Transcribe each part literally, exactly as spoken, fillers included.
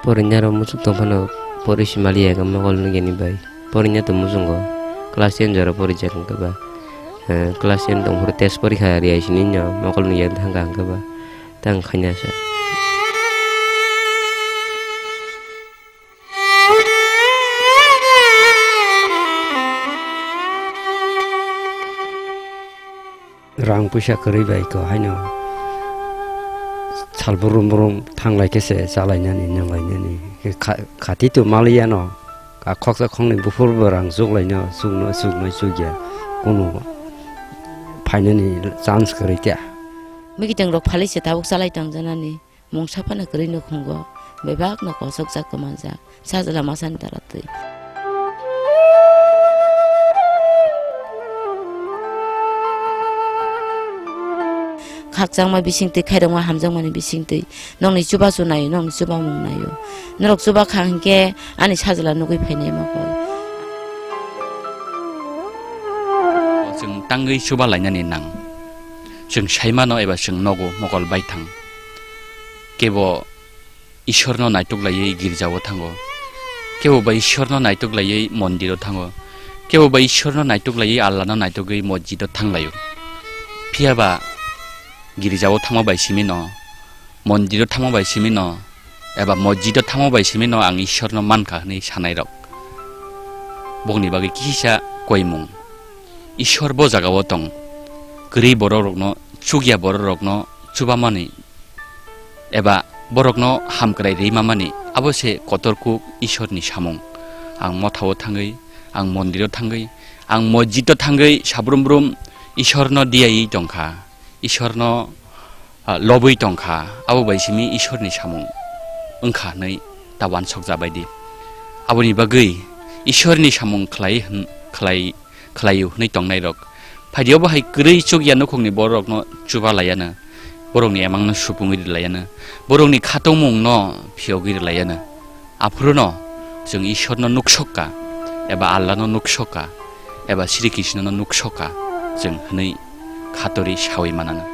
Porinya rok muchuk tong phano pori simaliya khe mokol nukya ni bai. Porinya to muchungo class ten jora porijak hwnkhe ba. Eh, class ten tong phuru test porikha riyai sini no mokol nukya thangkha hwnkhe ba. Tang khaina sa. Rang puisa kwrwi bai kho haino sal brum brum thanglai khe se chalainani nanglainani. Kha-, khati to maliya no, a khoksa khoknwi buphur bo rang chuklaino, chukno, chukno chukya, kunu phainani chance kwrwi kya. Mikiteng rok phali se tabuk chalai tongjanani. Mungsa phano kwrwi nukhungo, bebakno kosokjak kwmanjak, sajla masani dara twi. Khakchangma bisingtwi, khairokma hamjakmani bisingtwi, nokni chubachu naio, nokni chubamung naio. Norok chubakha hinkhe ani sajla nugwi phainai mokol. Chwng tangwi chubalainani nang. Chwng saimano eba chwng nogo mokol baithang. Kebo Ishwarno naituk laiwi girjao thango, kebo ba Ishwarno naituk laiwi mondiro thango, kebo ba Ishwarno naituk laiwi Allahno naitugwi mosjido thanglaio. Phiya ba girjao thangma bai simino, mondiro thangma bai simino, eba mosjido thangma bai simino ang Ishwarno mankha hwnwi sanairok. Bokni bagwi kisa koimung. Ishwar bo jagao tong. Kwrwi bororokno, chukya bororokno chubamani eba borokno hamkrai rwi mamani, abo se kotor kuk Ishwarni samung. Ang mothao thangwi, ang mondiro thangwi, ang mosjido thangwi sabrum brum Ishwarno diyawi tongkha. Ishwarno, ah, lobwi tongkha, abo bai simi Ishwarni samung wngkha hwnwi ta uansukjabai di. Aboni bagwi Ishwarni samung khlai hwn-, khlai, khlaio hwnwi tongnairok. Phaidi obo hai kwrwi chukya nukhungni bororokno chuba laiano, borokni emangno supungwi rwlaiano, borokni khatungmungno phiyogwi rwlaiano. Aphuruno chwng Ishwarno nuksokka eba Allahno nuksokka eba Sri Krishnono nuksokka chwng hwnwi khatori sawi manano.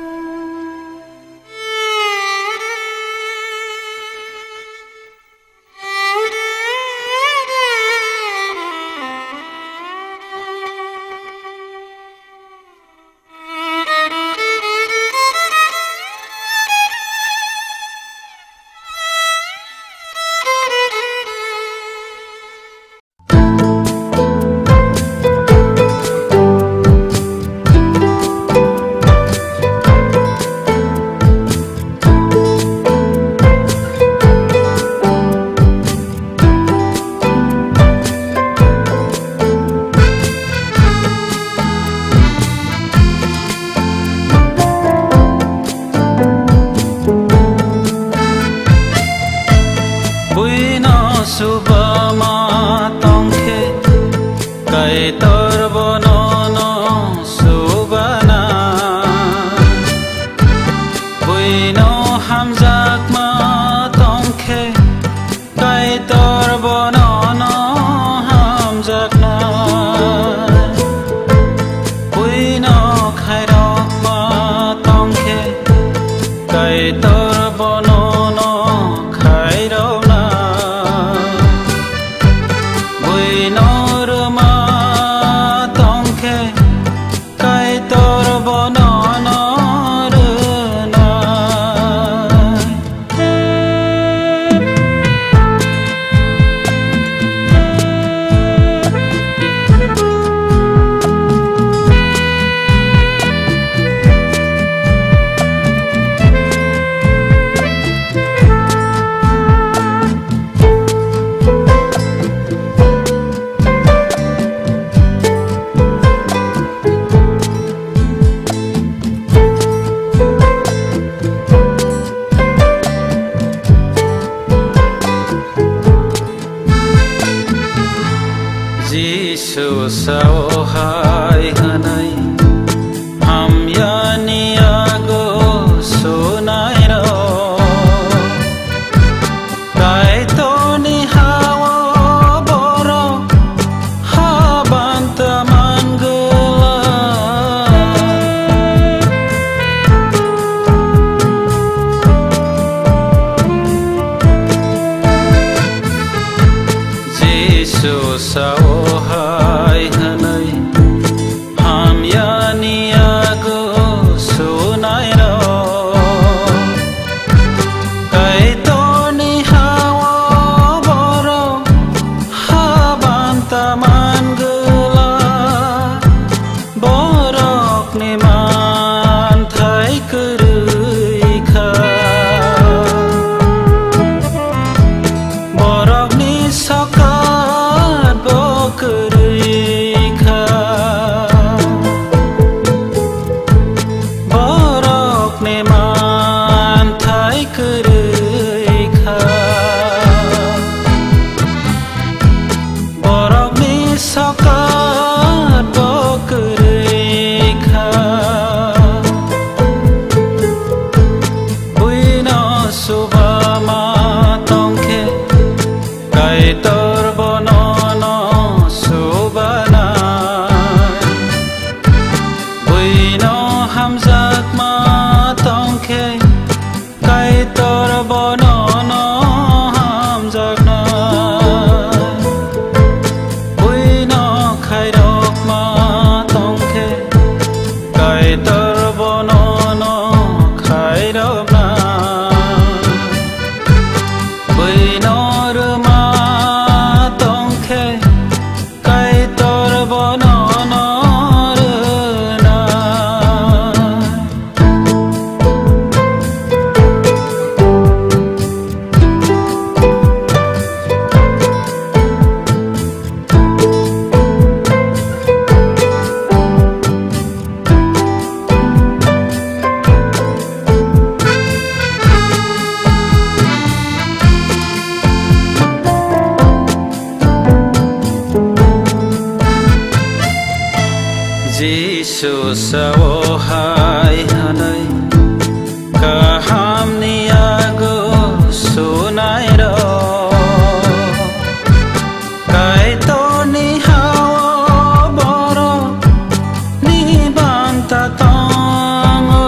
Buino subama tongkhe, Kaitor bono no subana. Buino hamjakma tongkhe, Kaitor bono no hamjakna. Buino khairokma tongkhe, Kaitor bono no khairokna. Buino rwma tongkhe, Kaitor bono no rwnai. Jisu sao hai hwnwi, hamyani yago sunairok. Kaitorni ha-o borok habanta man glak. Chusa o hai hwnwi hamyani yago sunairok, Kaitorni ha-o borok haban ta man gwla. Borokni manthai kwrwi kha, borokni sokat bo kwrwi kha, borokni manthai kwrwi kha. Borokni sokat bo kwrwi kha. Buino suba ma tongkhe, Kaitor bono no subana. Buino hamjakma tongkhe, Kaitor bono no hamjakna, buino khairokma tongkhe, Kaitor bono no khairokna, buino rwma tongkhe, Kaitor bono no rwna. Jisu sao hai hwnwi, kahamni yago sunairok, Kaitorni ha-o borok ni banta tongo.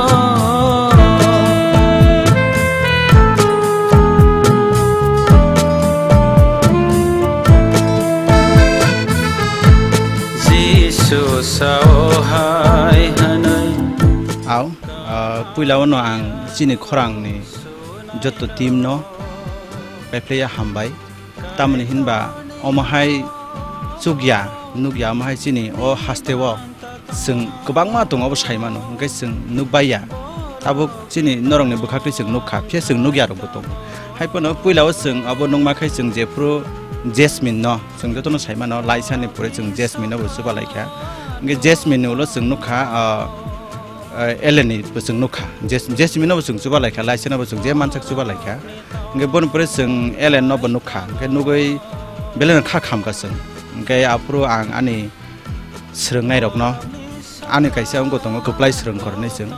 Jisu sao hai hwnwi. Au, ah, puila o no ang chini khorang ni joto team no paiphlaiya hambai. Tamoni hinba omo hai chukya, nukya omo hai chini o haste o chwng kwbangma tongo, obo sai mano, hwnkhe chwng nukbaiya. Tabuk chini norokni bwkhak twi chwng nukha, phiya chwng nukya rokbo tongo. Hai phano puila o chwng abo nukma khai chwng jephuru Jasmine no chwng jotono sai mano, laisani pore chwng Jasmine no bo chuba laikha. Hwnkhe Jasmine ni ulo chwng nukha, ah, ah, Ellen ni bo chwng nukha. Jas-, Jasmine no bo chwng chuba laikha, laisano bo chwng je mansak chuba laikha. Hwnkhe boni pore chwng Ellen no bo nukha, hwnkhe nugwi belai no kha khamkha chwng. Hwnkhe aphuru ang ani swrwngnairokno, ani kaisa wngkha tongo kwplai swrwngkhor hinwi chwng.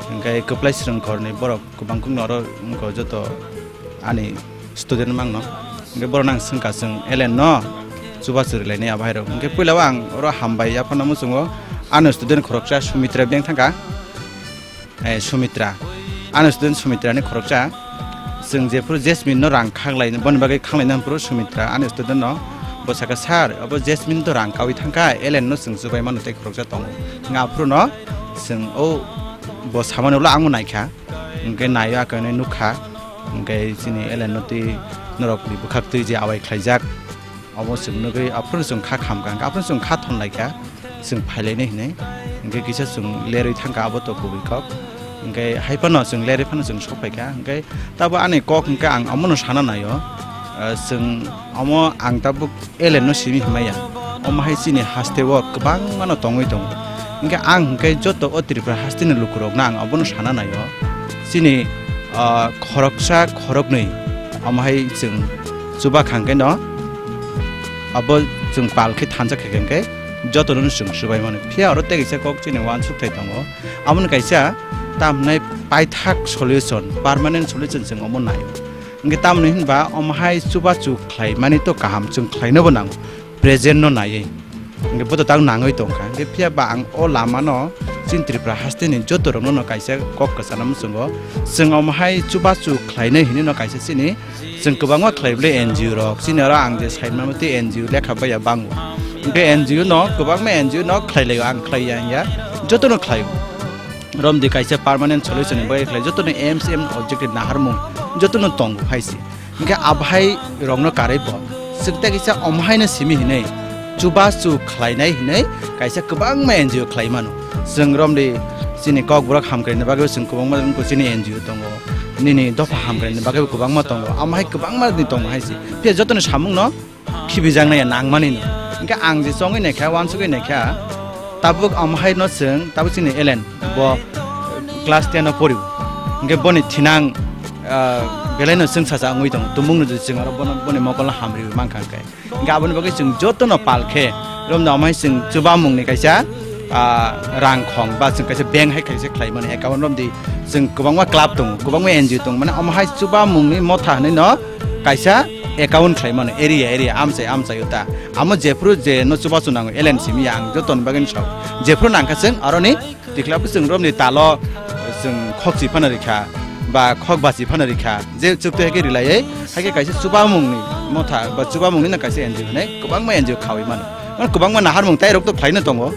Hwnkhe kwplai swrwngkhorni borok kwbangkukno oro wngkha joto ani student mangno. Hwnkhe borokno ang swngkha chwng Ellen no chubachu rwlainai abo hairok. Hwnkhe puila o ang oro hambai yaphano muchungo ani student khoroksa Sumitra beng thangkha. Eh, Sumitra. Ani student Sumitra ni khoroksa. Chwng jephuru Jasmine no rang khaklai, boni bagwi khanglai nang phuru Sumitra ani student no bo sakha, "Sir, abo Jasmine to rang kawi thangkha, Ellen no chwng chubai mano tei khoroksa tongo." Nga phuru no chwng o bo samani ulo ang bo naikha. Hwnkhe naio, akanwi nukha. Hwnkhe chini Ellen no twi norok ni bwkhak twi je awai khlaijak. Omo chwng nugwi aphuru chwng kha khamkha, hwnkhe aphuru chwng kha thon laikha, chwng phailainai hinwi. Hwnkhe kisa chwng lerwi thangkha, abo to kubui kok. Hwnkhe hai phano chwng lerwi phano chwng sok phaikha. Hwnkhe tabo ani kok hwnkhe ang omono sana naio. Ah, chwng omo ang tabuk Ellen no simi hwnmaya. Omo hai chini haste o kwbangmano tongwi tongo. Hwnkhe ang hwnkhe joto o Tripura hasteni lukurokno ang obono sana naio. Chini, ah, khoroksa khoroknwi omo hai chwng chubakhang khe no abo chwng pal khe thansa khe khe hwnkhe jotono chwng chubai mano. Phiya oro tei kaisa kok chini uansuk thai tongo. Aboni kaisa tamhinai paithak solution, permanent solution chwng omo naio. Hwnkhe tamoni hinba omo hai chubachu khlaimani to kaham chwng khlainobo nango. Present no naiwi. Hwnkhe bo to tang nangwi tongkha. Hwnkhe phiya ba ang o lama no chini Tripura hasteni joto rokno no kaisa kok kwchana muchungo. Chwng omo hai chubachu khlainai hinwi no kaisa chini, chwng kwbangma khlai bwle N G O rok, chini oro ang je saimano tei N G O lekha baiya bango. Hwnkhe N G O no, kwbangma N G O no khlai laio, ang khlai ya hinya, joto no khlaio. Romdi kaisa permanent solution ni bagwi khlai, joto no aims, aim, objective naharmung joto no tongo hai se. Hingke abhai rokno karwi bo chwng tei kisa omo haino simi hinwi chubachu khlainai hinwi kaisa kwbangma N G O khlai mano. Chwng romdi chini kokborok hamkraini bagwi chwng kwbangma chini N G O tongo, nini dopha hamkraini bagwi kwbangma tongo, amo hai kwbangma ni tongo hai se. Phiya jotoni samungno khibijaknai ya nangmani no. Hingke ang je chongwi naikha, wansugwi naikha, tabuk amo haino chwng tabuk chini Elen bo class ten o pori. Hingke boni thinang, ah, belai no chwngsacha wngwi tongo. Tumung no je chwng aro bono, boni mokol no hamriwi mankha hingke. Hingke aboni bagwi chwng joto no pal khe romno amai chwng chubamung ni kaisa, ah, rang khong ba chwng kaisa bank hai kaisa khlai mani account romdi chwng kwbangma club tongo, kwbangma N G O tongo, mane omo hai chubamung ni motha hinwi no kaisa account khlai mano area, area, amchai, amchai o ta. Amo jephru je no chubachu nango L N C mi ang joto ni bagwi no sao. Jephru nangkha chwng aroni tikla bo chwng romni talo chwng khok chi phano rikha ba khok bachi phano rikha. Je chukte hai khe rilaiwi hai khe kaisa chubamung ni motha ba chubamung ni no kaisa N G O hinwi kwbangma N G O khawi mano. Mane kwbangma naharmung tai rok to phaino tongo.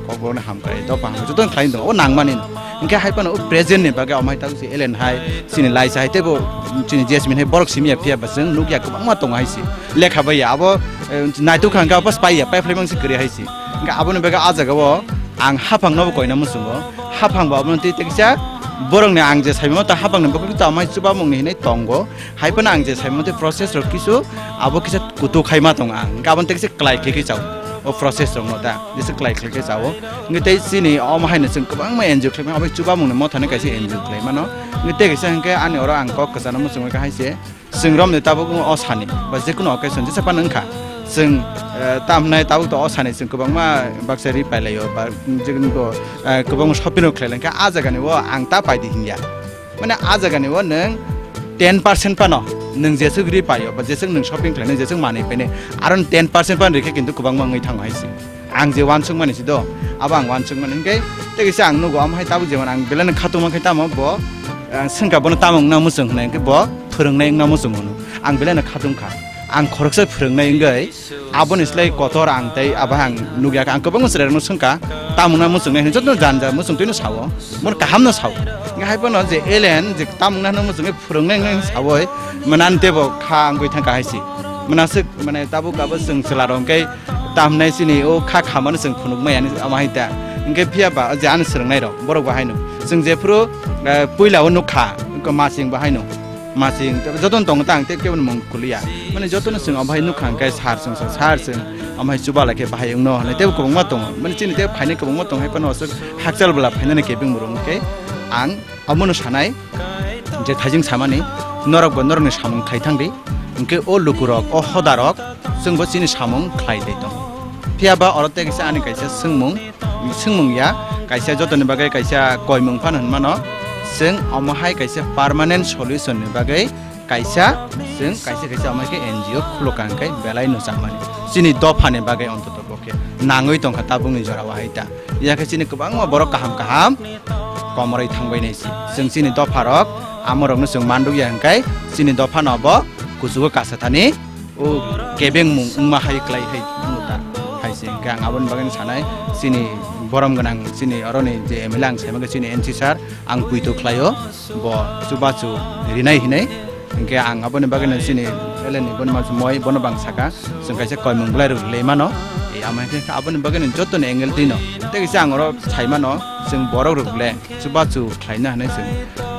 Kokborokno hamkrai, dopha hamkrai, jotono khlai tongo, o nangmani no. Hingke hai phano o present ni bagwi amai tabuk se L N hai, chini laisa hai, teibo chini Jasmine hai, borok simi ya phiya ba chwng nukya kwbangma tongo hai se. Lekha bai ya, abo, eh, naituk kha hingke abo pai ya, pai phlai mang se kwrwi hai se. Hingke aboni bagwi a jaga o ang haphang no bo koina muchungo. Haphang bo abono tei tekisa borok ni ang je saimano ta haphang ni bagwi ta amai chubamung ni hinwi tongo. Hai phano ang je saimano tei process rok kisu abo kisa kutuk khai ma tongo ang. Hingke aboni tei kisa kwlai khe khe chao. O process rok no ta. Jesa kwlai khlai khe chao. Hingke tei chini omo haino chwng kwbangma N G O khlai mano, obo chubamung ni motha ni kaisa N G O khlai mano. Hingke tei kaisa hingke ani oro ang kok kwchana muchungo kha hai se. Chwng romni tabuk o sani ba jekunu occasion jesa phano wngkha. Chwng, eh, tamhnai tabuk to o sani chwng kwbangma baksa ri pailaio ba jekunu, eh, kwbangma shopping rok khlai lai kha. A jaga ni o ang ta paidi hinya. Mane a jaga ni o nwng ten percent phano nwng jeswk ri paio ba jeswk nwng shopping khlainai, jeswk manwi phainai, aro ten percent phano rikhe kintu kwbangma wngwi thango hai se. Ang je uansukmani se do, abo ang uansukmani hwnkhe tei kisa ang nugo, omo hai tabuk jemon ang belai no khatungma khe tamo bo, ang swngkha bono tamo wngna muchung hwnwi hwnkhe bo phwrwngnai wngna muchung hwno. Ang belai no khatungkha, ang khoroksa phwrwngnai wngwi aboni slai kotor ang tei abo ang nukya kha. Ang kwbangma chwrairokno swngkha, tamo wngna muchungnai hwnwi jotono jani jani muchung twino sao, bono kahamno sao. Hwnkhe hai phano je alien je tamo wngna hwnwi muchungwi phwrwngnai hwnwi saui mwnani teibo kha wngwi thangkha hai se. Mwnaswk mane tabuk abo chwng chwlarok hwnkhe tamhinai chini o kha khamano chwng phunukmaya hinwi ama hai ta. Hwnkhe phiya ba je ani swrwngnairok borok bo haino. Chwng jephuru, eh, puila o nukha, wngkha masing bo haino. Masing, jotono tongo ta ang tei kebo ni mung kuliya. Mane jotono chwng obo hai nukha hwnkhe sir chwng sa, sir chwng omo hai chuba lai khe bahai wngno hinwi teibo kwbangma tongo. Mane chini tei phainai kwbangma tongo hai phano aswk hakchal bwla phainani kebeng borok hwnkhe ang Abono sanai je thaijing samani, norokbo norokni samung khai thangdi, hwnkhe o lukurok, o hodarok chwngbo chini samung khlai tei tongo. Phiya ba oro tei kaisa ani kaisa swngmung, swngmung ya, kaisa jotoni bagwi kaisa koimung phano hwnmano, chwng omo hai kaisa permanent solution ni bagwi kaisa, chwng kaisa kaisa omo khe N G O khulukha hwnkhe belai no changmani. Chini dophani bagwi ontoto bo khe nangwi tongkha tabukni jorao hai ta. Ya khe chini kwbangma borok kaham kaham komoroi thangbai nai se. Chwng chini dopharok amorokno chwng mandukya hwnkhe chini dophano bo kuchugo kasa thani o kebengmung wngma hai klai hai wngta. Hai se hwnkhe ang aboni bagwi sanai chini borom gwnang chini oroni je M L A ang saimangkhe chini M C sir ang puitu khlaio. Bo chubachu rinai hinwi. Hwnkhe ang aboni bagwino chini eleni boni mangsa moi bono bang saka, chwng kaisa koimung bwlairok le mano. E, amo hwnkhe aboni bagwino jotoni angle twino. Tei kaisa ang oro saimano, chwng borok rok le chubachu khlaina hinwi chwng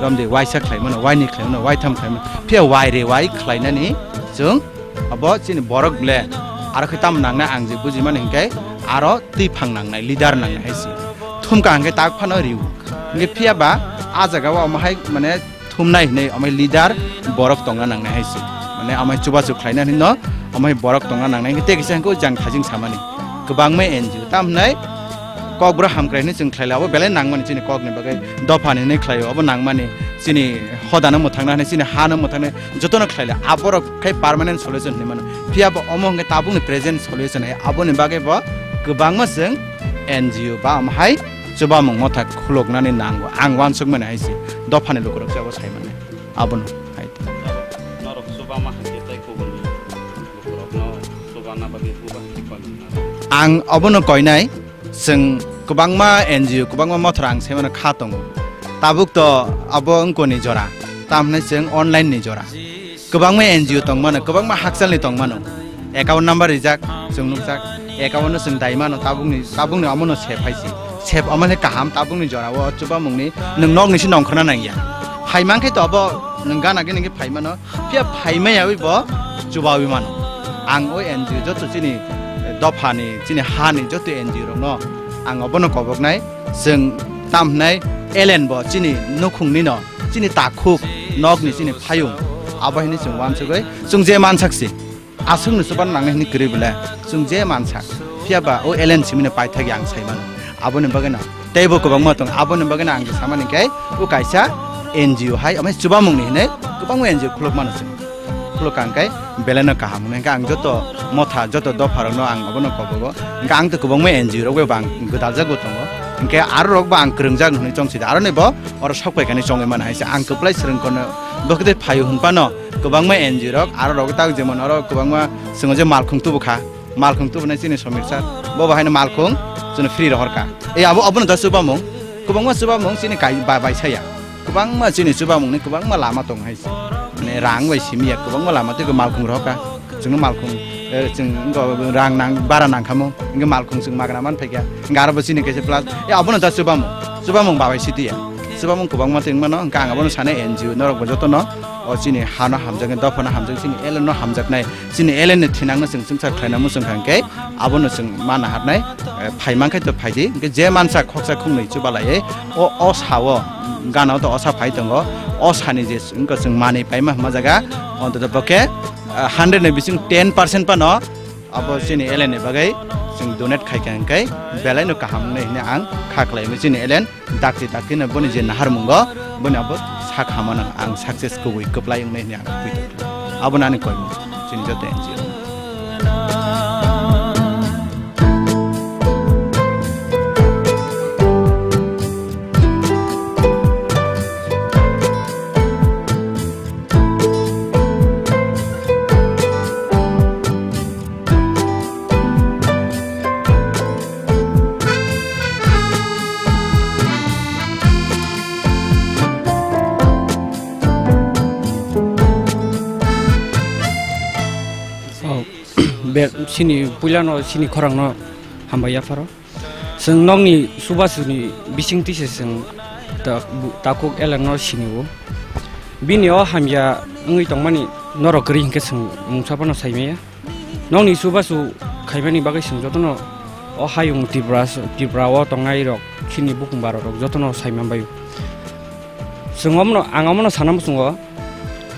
romdi waisa khlaimano, waini khlaimano, waitham khlaimano. Phiya waire wai khlainani chwng abo chini borok le aro khe tamo nangnai ang je bujimani hwnkhe aro twiphang nangnai, leader nangnai hai se. Thumkha hwnkhe tak phano riu. Hwnkhe phiya ba a jaga o omo hai mane thumnai hinwi omo hai leader borok tongna nangnai hai se. Mane omo hai chubachu khlaina hinwi no omo hai borok tongna nangnai hwnkhe tei kisa hwnkhe o jang thajing samani. Kwbangma N G O tam hinwi kokborok hamkrai hinwi chwng khlai lai abo belai nangmani chini kokni bagwi dophani hinwi khlaio abo nangmani chini hodano mwthangna hinwi chini hano mwthangna jotono khlai lai aborok khai permanent solution hinwi mano. Phiya bo omo hwnkhe tabukni present solution hai aboni bagwi bo kwbangma chwng N G O ba omo hai chubamung motha khuluknani nango. Ang uansukmani hai se dophani lukurok se abo saimani. Abono hai. Norok chubama hai khe tei kubun lukurokno chubana bagwi bubagra koi mano. Ang obono koinai, chwng kwbangma N G O, kwbangma mothra ang saimano kha tongo. Tabuk to abo wngkoni jora, tamhinai chwng online ni jora. Kwbangma N G O tongmano, kwbangma hakchalni tongmano. Account number rijak, chwng nukjak. Account no chwng dai mano, tabukni, tabukni omono save hai se. Save omo le kaham, tabukni jora o chubamungni nwng nokni se nongkhorna nangya. Phai mankhe to abo nwng gana gini khe phai mano. Phiya phai maya wi bo chubawi mano. Ang o N G O joto chini, eh, dophani, chini hani joto N G O rokno ang obono koboknai. Chwng tamhinai elen bo chini nukhungni no, chini takhuk nokni chini phayung. Abo hini chwng uansugwi chwng je mansak se. Aswkno chuban nangnai hwnwi kwrwi bwle chwng je mansak, phiya ba o elen simino paithakya ang sai mano. Aboni bagwino teibo kwbangma tong, aboni bagwino ang samani khe o kaisa N G O hai omo chubamungni hwnwi kwbangma N G O khuluk mano chwng. Khuluk ang khe belaino kaham hwnwi khe ang joto motha, joto dopharokno ang obono kobogo. Hwnkhe ang tei kwbangma N G O rokbo ang gwdaljakbo tongo. Hwnkhe aro rokbo ang kwrwngjak hwnwi chong sidi. Aroni bo oro sok paikani chongwi mano hai se. Ang kwplai swrwng kono bwkhe tei phaio hwnphano. Kwbangma N G O rok, aro rok tak jemon oro kwbangma chwng je malkhung tubu kha, malkhung tubu nai chini Somir sir, bo bo haino malkhung chwngno free rohor kha. Ei abo, abono da chubamung, kwbangma chubamung chini kai ba bai saya, kwbangma chini chubamung ni kwbangma lama tong hai se, mane rang bai simi ya kwbangma lama tei malkhung rohor kha, chwngno malkhung, eh, chwng wngkha rang nang bara nang kha mo, wngkha malkhung chwng magra man phai kha, wngkha aro bo chini kaisa plus, ei abono da chubamung, chubamung ba bai sidi ya, chubamung kwbangma tong mano, wngkha ang abono sanai N G O norok bo jotono. O chini hano hamjaknai, dophano hamjaknai, chini eleno hamjaknai, chini eleni thinangno chwng chwngsa khlaina muchung kha hwnkhe abono chwng ma naharnai, eh, phai mankhe to phaidi, hwnkhe je mansa khoksa khungnwi chubalaiwi o, o sao, gana o to osa phai tongo, o sani je wngkha chwng manwi paima hwnma jaga, ontotopokhe, eh, hundred ni bising ten percent phano abo chini eleni bagwi chwng donate khaikha hwnkhe belaino kaham wngnai hwnwi ang kha khlaimwi chini elen. Dakti dakti no boni je naharmungo, boni abo sak hamano ang success kubui kwplai wngnai hwnwi ang twi tongkha. Abo nani koimung chini joto N G O. Oh, be, chini puilano chini khorangno hambai yapharo. Chwng nokni chubasuni bisingtwi se chwng ta-, bu-, takhuk elengno sinio. Bini o hamya wngwi tongmani norok kwrwi hinkhe chwng mungsa phano saimaya. Nokni chubachu khaimani bagwi chwng jotono o hayung Tripura, Tripura o tongnai rok chini bukung barok rok jotono saima bai. Chwng omono, ang omono sana muchungo,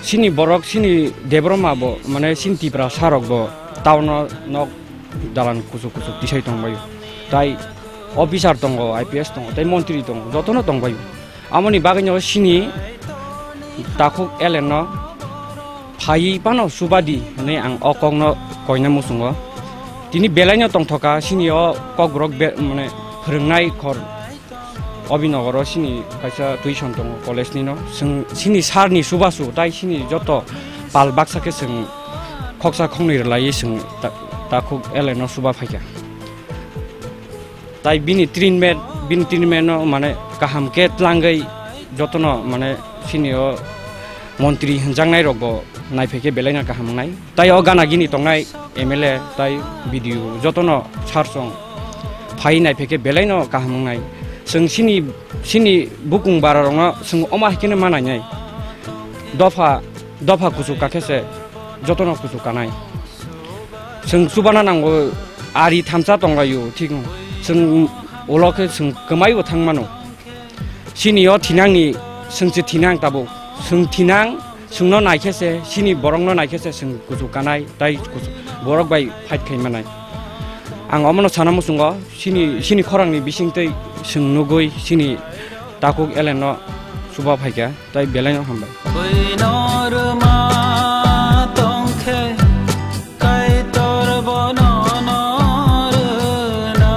chini borok, chini Debbarma bo, mane chini Tiprasa rok bo town o nok dalan kuchuk kuchuk tisai tongbaio. Tai officer tongo, I P S tongo, tai montri tongo, jotono tongbaio. Amoni bagwino chini takhuk elengno phaiwi phano chubadi hwnwi ang o kokno koina muchungo. Tini belaino tongthoka chini o kokborok be-, mane phwrwngnai khor Obinogoro chini kaisa tuition tongo college nino. Chwng chini sir ni chubachu tai chini joto pal baksa khe chwng khoksa khoknwi rwlaiwi chwng ta-, takhuk elengno chuba phaikha. Tai bini treatment, bini treatment no mane kaham khe tlangwi jotono mane sini o montri hwnjaknai rok bo naiphaikhe belaino kaham wngnai. Tai o gana gini tongnai M L A tai B D O jotono sir song phai naiphaikhe belaino kaham wngnai. Chwng sini, sini bukung bara rokno chwng omo hai kheno ma nainai. Dopha, dopha kuchuk kakhe se jotono kuchuk kanai. Chwng chubana nango, ari thamsa tonglaio, thik no. Chwng ulo khe chwng kwmaibo thang mano. Chini o thinangni chwng se thinang tabuk. Chwng thinang, chwngno naikhe se, chini borokno naikhe se chwng kuchuk kanai, tai kuchuk borok bai fight khai manai. Ang omono sana muchungo, chini, chini khorangni bisingtwi chwng nugwi chini takhuk elengno chuba phaikha. Tai belaino hambai. Buino rwma tongkhe, Kaitor bono norwna.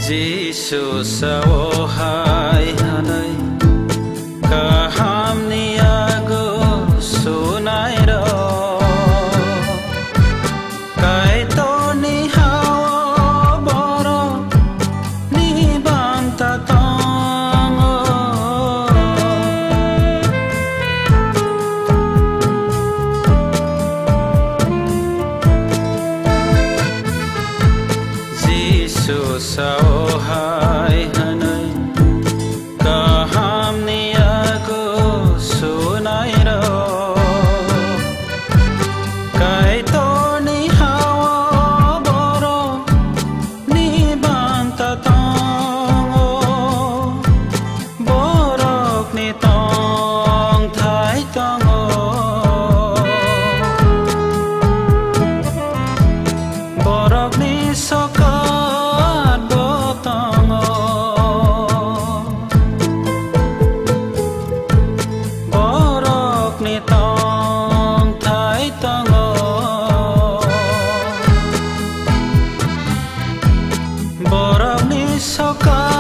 Jisu sao hai hwnwi, kahamni yago sunairok, Kaitorni ha-o borokni banta tongo. Jisu sao hai hwnwi, kahamni yago sunairok, Kaitorni ha-o borokni banta tongo. Borokni tongthai tongo. Borokni sokat bo tongo. Borokni tongthai tongo. Borokni sokat